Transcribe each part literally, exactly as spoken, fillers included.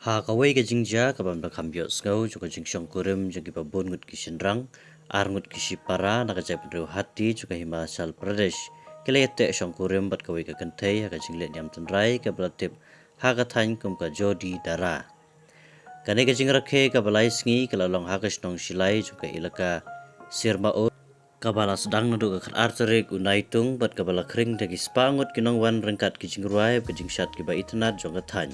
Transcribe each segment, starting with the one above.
Ha kawei ka jingjia kaba ym da kham ïohsngew jong ka jingshongkurim jong kiba bun ngut ki shynrang, ar ngut ki shipara na ka jaitbynriew Hatti jong ka Himachal Pradesh ki la ïateh shongkurim bad kawei ka kynthei ha ka jingleh niam tynrai kaba la tip ha ka thaiñ kum ka Jodi Dara. Kane ka jingrakhe kaba lai sngi ka la long ha ka shnong Shilai jong ka elaka Sirmaur, kaba la sdang naduh ka khatar tarik u Naitung bad kaba la khring da ki spah ngut ki nongwan ryngkat ki jingrwai bad ka jingshad kiba itynnad jong ka thaiñ.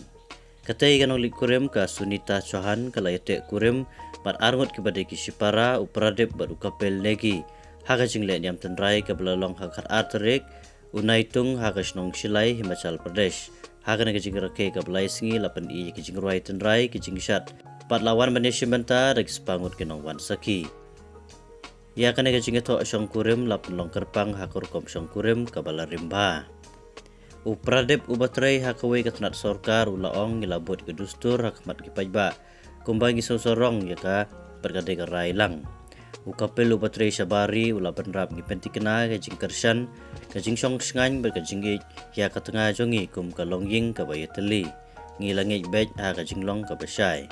Katei ka nongleit kurim ka Sunita Chauhan ka la ïateh kurim bad ar ngut kiba dei ki shipara, u Pradip bad u Kapil Negi, ha ka jingleh niam tynrai kaba la long ha ka khatar tarik u Naitung ha ka shnong Shilai, Himachal Pradesh. Ha kane ka jingrakhe kaba lai sngi la pyni ïa ki jingrwai tynrai, ki jingshad bad la wan ban ïashim bynta da ki spah ngut ki nongwan sakhi. Ïa kane ka jingïathoh shongkurim la pynlong kyrpang ha ka rukom shongkurim kaba la rim bha. U Pradip uba trei ha kawei ka tnat sorkar u la ong, ngi la bud ka dustur ha khmat ki paidbah kumba ngi sngewsarong ïa ka bad ka dei ka rai lang. U Kapil uba trei sha Bari u la bynrap, ngi pynthikna ka jingkyrshan, ka jingshong shngaiñ bad ka jingïeit ïa ka tnga jong ngi kum ka longïing kaba ïatylli. Ngi la ngeit beit ha ka jinglong kaba shai.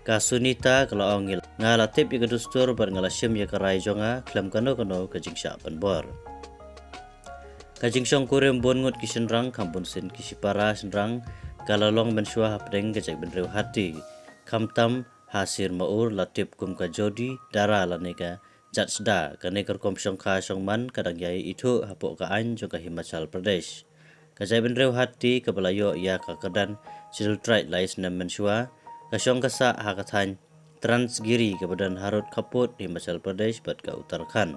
Ka Sunita ka la ong, ngi la, nga la tip ïa ka dustur bad nga la shim ïa ka rai jong nga khlem kano kano ka jingshah pynbor. Ka jingshongkurim bun ngut ki shynrang, kham bun sien ki shipara shynrang, ka la long mynshuwa hapdeng ka jaitbynriew Hatti, khamtam ha Sirmaur la tip kum ka Jodi Dara lane ka Jatsda. Kane ka rukom shongkha shongman ka dang ïai ithuh hapoh ka aiñ jong ka Himachal Pradesh. Ka jaitbynriew Hatti kaba la ïoh ïa ka kyrdan Scheduled Tribe lai snem mynshuwa, ka shong ka sah ha ka thaiñ Transgiri kaba don harud khappud Himachal Pradesh bad ka Uttarakhand.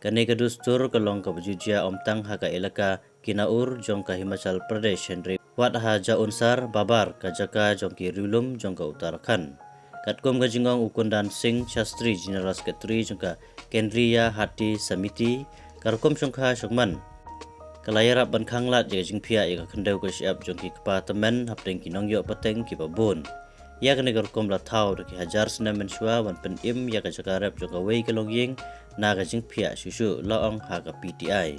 Kane ka dustur ka long kaba ju jia ym tang ha ka elaka Kinaur jong ka Himachal Pradesh, hynrei wat ha Jaunsar Babar, ka jaka jong ki riewlum jong ka Uttarakhand. Katkum ka jingong u Kundan Singh Shastri, General Secretary jong ka Kendriya Hatti Samiti, ka rukom shongkha shongman ka la ïarap ban khanglad ïa ka jingphiah ïa ka khyndew ka shyiap jong ki kpa tymmen hapdeng ki nongïoh pateng kiba bun. Ïa kane ka rukom la thaw da ki hajar snem mynshuwa ban pynim ïa ka jaka rep jong kawei ka longïing na ka jingphiah shuh shuh, la ong ha ka P T I.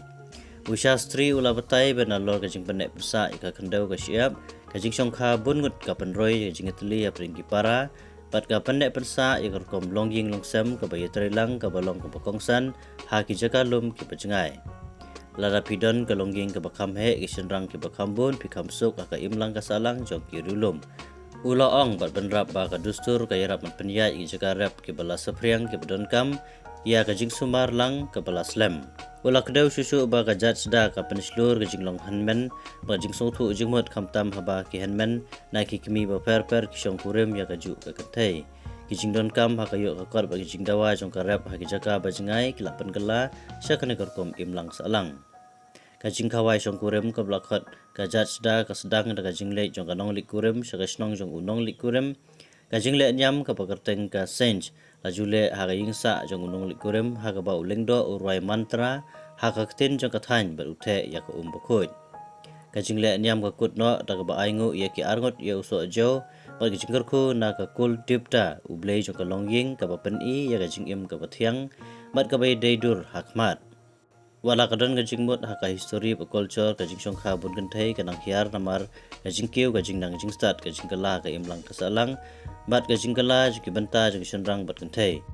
U Shastri u la batai ba nalor ka jingpynneh pynsah ïa ka khyndew ka shyiap, ka jingshongkha bun ngut ka pynroi ïa ka jingïatylli hapdeng ki para bad ka pynneh pynsah ïa ka rukom longïing longsem kaba ïatreilang kaba long kaba kongsan ha ki jaka lum kiba jngai. Lada phi don ka longïing kaba kham heh, ki shynrang kiba kham bun, phi kham suk ha ka imlang ka sahlang jong ki riewlum. U la ong bad bynrap ba ka dustur ka ïarap ban pynïaid ïa ki jaka rep kiba la saphriang kiba donkam ïa ka jingsumar lang kaba la slem. U la kdew shuh shuh ba ka Jatsda ka pynshlur ka jinglong hynmen bad ka jingsngewthuh jingmut, khamtam haba ki hynmen na ki kmie bapher bapher ki shongkurim ïa kajuh ka kynthei. Ki jingdonkam ha ka ïoh ka kot bad ki jingdawa jong ka rep ha ki jaka ba jngai ki la pynkylla sha kane ka rukom imlang sahlang. Ka jingkhawai shongkurim kaba la khot ka Jatsda ka sdang da ka jingleit jong ka nongleit kurim sha ka shnong jong u nongleit kurim. Ka jingleh niam kaba kyrteng ka Senj la ju leh ha ka ïingsah jong u nongleit kurim, ha kaba u lyngdoh u rwai mantra ha ka ktien jong ka thaiñ bad u theh ïa ka um bakhuid. Ka jingleh niam ka kut noh da kaba ainguh ïa ki arngut ïa u sohjew bad ka jingkyrkhu na ka Kul Devta, u blei jong ka longïing, kaba pyni ïa ka jingim kaba thiang bad kaba ïadei dur ha khmat. Wat la ka don ka jingmut ha ka histori bad culture, ka jingshongkha bun kynthei ka nang hiar namar ka jingkiew, ka jingnang jingstad, ka jingkylla ha ka imlang ka sahlang bad ka jingkylla jong ki bynta jong ki shynrang bad kynthei.